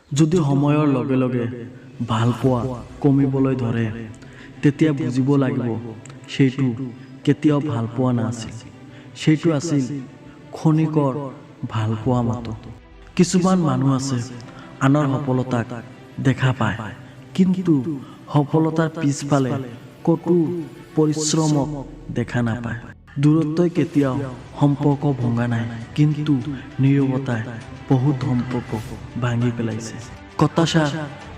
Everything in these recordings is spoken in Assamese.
যদি সময়ৰ লগে লগে ভালপোৱা কমিবলৈ ধৰে, তেতিয়া বুজিব লাগিব সেইটো কেতিয়াও ভালপোৱা নাছিল, সেইটো আছিল ক্ষণিকৰ ভালপোৱা মাথোঁ। কিছুমান মানুহ আছে, আনৰ সফলতাক দেখা পায়, কিন্তু সফলতাৰ পিছফালে কঠোৰ পৰিশ্ৰমক দেখা নাপায়। দূৰত্বই কেতিয়াও সম্পৰ্ক ভঙা নাই, কিন্তু নীৰৱতাই বহুত সম্পৰ্ক ভাঙি পেলাইছে। কথাষাৰ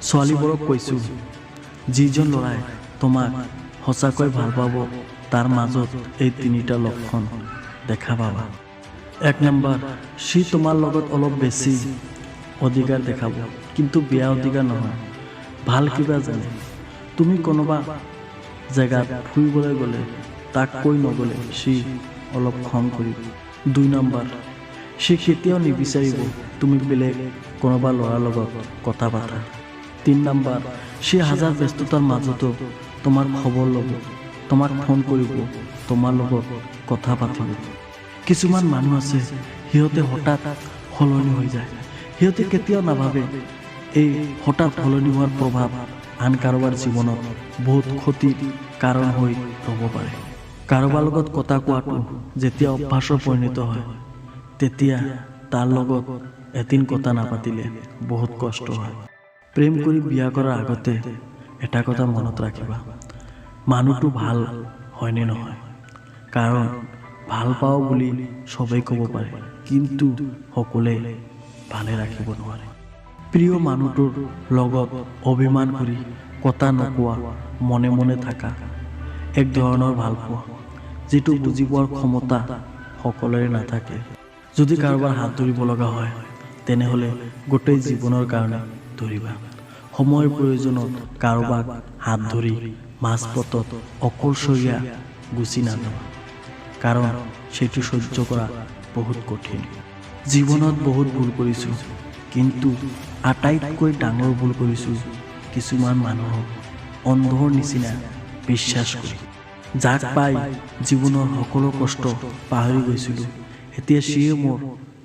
ছোৱালীবোৰক কৈছোঁ, যিজন ল'ৰাই তোমাক সঁচাকৈ ভাল পাব, তাৰ মাজত এই তিনিটা লক্ষণ দেখা পাবা। 1 নম্বৰ, সি তোমাৰ লগত অলপ বেছি অধিকাৰ দেখাব, কিন্তু বেয়া অধিকাৰ নহয়, ভাল কিবা। যেনে তুমি কোনোবা জেগাত ফুৰিবলৈ গ'লে তাক কৈ নগ'লে সি অলপ খং কৰিব। 2 নম্বৰ, সি কেতিয়াও নিবিচাৰিব তুমি বেলেগ কোনোবা ল'ৰাৰ লগত কথা পাতা। 3 নম্বৰ, সি হাজাৰ ব্যস্ততাৰ মাজতো তোমাৰ খবৰ ল'ব, তোমাক ফোন কৰিব, তোমাৰ লগত কথা পাতিব। কিছুমান মানুহ আছে, সিহঁতে হঠাৎ সলনি হৈ যায়। সিহঁতে কেতিয়াও নাভাবে এই হঠাৎ সলনি হোৱাৰ প্ৰভাৱ আন কাৰোবাৰ জীৱনত বহুত ক্ষতিৰ কাৰণ হৈ ৰ'ব পাৰে। কাৰোবাৰ লগত কথা কোৱাটো যেতিয়া অভ্যাসত পৰিণত হয়, তেতিয়া তাৰ লগত এদিন কথা নাপাতিলে বহুত কষ্ট হয়। প্ৰেম কৰি বিয়া কৰাৰ আগতে এটা কথা মনত ৰাখিবা, মানুহটো ভাল হয়নে নহয়। কাৰণ ভাল পাওঁ বুলি চবেই ক'ব পাৰে, কিন্তু সকলোৱে ভালে ৰাখিব নোৱাৰে। প্ৰিয় মানুহটোৰ লগত অভিমান কৰি কথা নোকোৱা, মনে মনে থকা এক ধৰণৰ ভালপোৱা, যিটো বুজি পোৱাৰ ক্ষমতা সকলোৰে নাথাকে। যদি কাৰোবাৰ হাত ধৰিব লগা হয়, তেনেহ'লে গোটেই জীৱনৰ কাৰণে ধৰিবা। সময়ৰ প্ৰয়োজনত কাৰোবাক হাত ধৰি মাজপথত অকলশৰীয়া গুচি নাযাবা, কাৰণ সেইটো সহ্য কৰা বহুত কঠিন। জীৱনত বহুত ভুল কৰিছোঁ, কিন্তু আটাইতকৈ ডাঙৰ ভুল কৰিছোঁ কিছুমান মানুহক অন্ধৰ নিচিনা বিশ্বাস কৰি। যাক পাই জীৱনৰ সকলো কষ্ট পাহৰি গৈছিলোঁ, এতিয়া সিয়ে মোৰ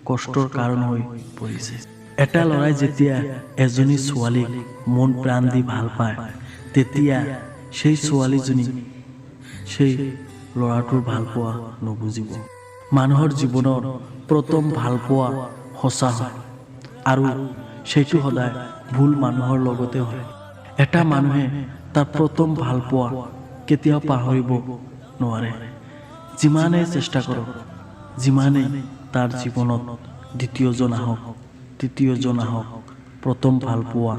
কষ্টৰ কাৰণ হৈ পৰিছে। এটা ল'ৰাই যেতিয়া এজনী ছোৱালীক মন প্ৰাণ দি ভাল পায়, তেতিয়া সেই ছোৱালীজনী সেই ল'ৰাটোৰ ভালপোৱা নুবুজিব। মানুহৰ জীৱনৰ প্ৰথম ভালপোৱা সঁচা হয় আৰু সেইটো সদায় ভুল মানুহৰ লগতে হয়। এটা মানুহে তাৰ প্ৰথম ভালপোৱা কেতিয়াও পাহৰিব নোৱাৰে, যিমানেই চেষ্টা কৰক, যিমানেই তাৰ জীৱনত দ্বিতীয়জন আহক, তৃতীয়জন আহক, প্ৰথম ভালপোৱা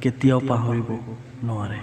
কেতিয়াও পাহৰিব নোৱাৰে।